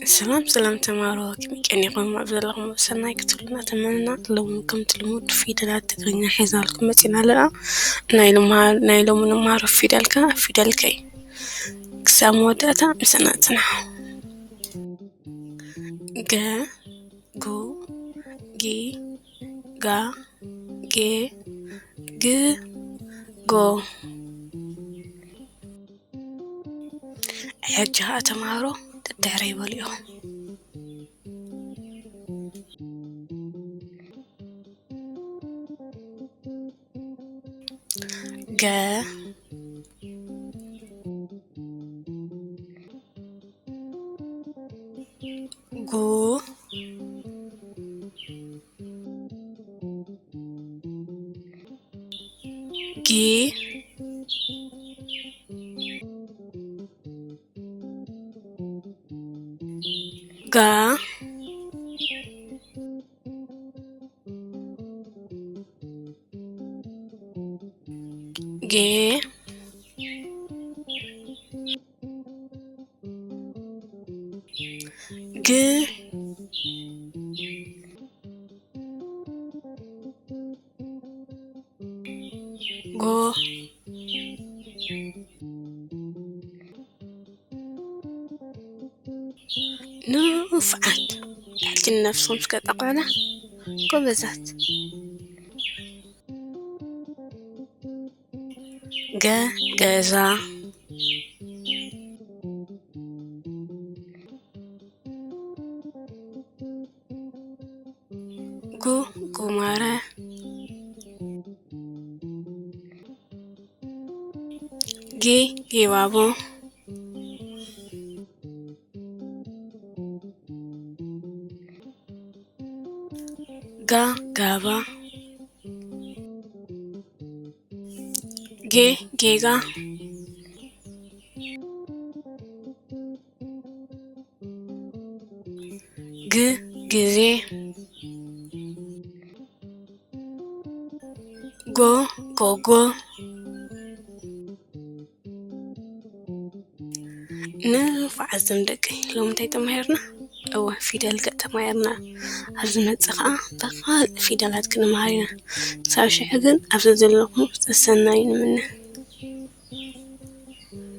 ሰላም ሰላም ተማሃሮ፣ ከመይ ቀኒኹም? ኣብ ዘለኹም ሰናይ ክትህሉ እናተመነና፣ ሎሚ ከምቲ ልሙድ ፊደላት ትግርኛ ሒዝናልኩም መፂና ኣለና። ናይ ሎማ-፣ ናይ ሎሚ ንመሃሮ ፊደል ከ ፊደል ከ እዩ። ክሳብ መወዳእታ ምሳና ፅንሑ። ገ፣ ጉ፣ ጊ፣ ጋ፣ ጌ፣ ግ፣ ጎ። ሕጂ ኸኣ ተምሃሮ ደድሕረይ በሉ ኢኹም። ገ፣ ጉ፣ ጊ፣ ጋ፣ ጌ፣ ግ፣ ጎ። ንፉዓት። ሕጂ ንነብስኹም እስከ ጠቕዑና። ጎበዛት። ገ፣ ገዛ። ጉ፣ ጉማረ። ጊ፣ ጊባቦ። ጋ፣ ጋባ። ጌ፣ ጌጋ። ግ፣ ግዜ። ጎ፣ ጎጎ። ንፉዓት ዞም ደቂ፣ ሎሚ እንታይ ተማሂርና? እወ፣ ፊደል ገ ተማሂርና። ኣብ ዝመጽእ ኸኣ ብኻልእ ፊደላት ክንመሃር ኢና። ክሳብ ሽዑ ግን ኣብዚ ዘለኹም ሰሰናዩ ንምነ።